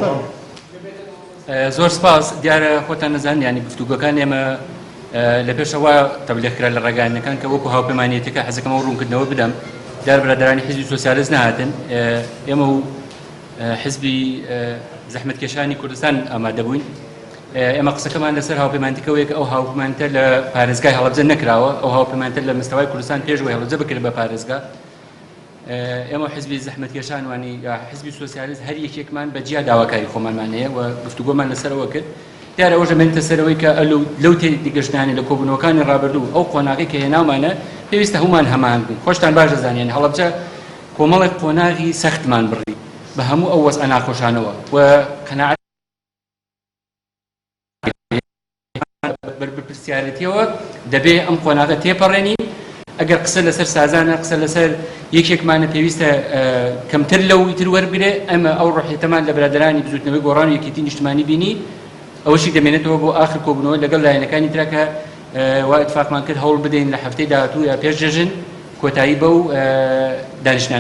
فەرموو. زۆر سپاس. دیارە خۆتان نەزان یانی گفتوگۆکان ئێمە لە پێشەوە تەبلیغ کرا لە ڕاگەیاندنەکان کە وەکو هاوپەیمانیەتەکە حەزەکەم ئەو ڕوونکردنەوە بدەم. دیار برادەرانی حیزبی سۆسیالست نەهاتن، ئێمە و حیزبی زەحمەتکێشانی کوردستان ئامادە بووین. ئێمە قسەکەمان لەسەر هاوپەیمانتیکەوەیە کە ئەو هاوپەیمانتە لە پارێزگای هەڵەبجە نەکراوە، ئەو هاوپەیمانتە لە مستەوای کوردستان پێش ئەوەی هەڵەبجە بکرێت بە پارێزگا. ئێمە حزبی زەحمەتکێشان وانی یا حزبی سۆسیالیست هەر یەکێکمان بە جیا داواکاری خۆمانمان هەیە و گفتوگۆمان لەسەرەوە کرد. دیارە ئەوەش دەمێنێتە سەرەوەی کە ئەلو لەو تێگەشتنانەی لە کۆبوونەوەکانی ڕابردوو ئەو قۆناغەی کە هێناومانە پێویستە هەموومان هەماهەنگ بین. خۆشتان باش دەزانین یانی هەڵەبجە کۆمەڵێک قۆناغی سەختمان بڕی بە هەموو ئەو وەزعە ناخۆشانەوە و قەناعەت بەرپرسیارێتیەوە دەبێ ئەم قۆناغە تێپەڕێنین. ئەگەر قسە لەسەر سازانە، قسە لەسەر یەکێکمانە پێویستە کەمتر لەو تر وەربگرێ. ئەمە ئەو ڕۆحیەتەمان لە برادەرانی بزوتنەوەی گۆڕان و یەکێتی نیشتمانی بینی. ئەوەشی دەمێنێتەوە بۆ ئاخر کۆبوونەوە لەگەڵ لایەنەکانی ترا کە وا ئیتفاقمان کرد هەوڵ بدەین لە هەفتەی داهاتوو یا پێش جەژن کۆتایی بەو دانیشتنانە.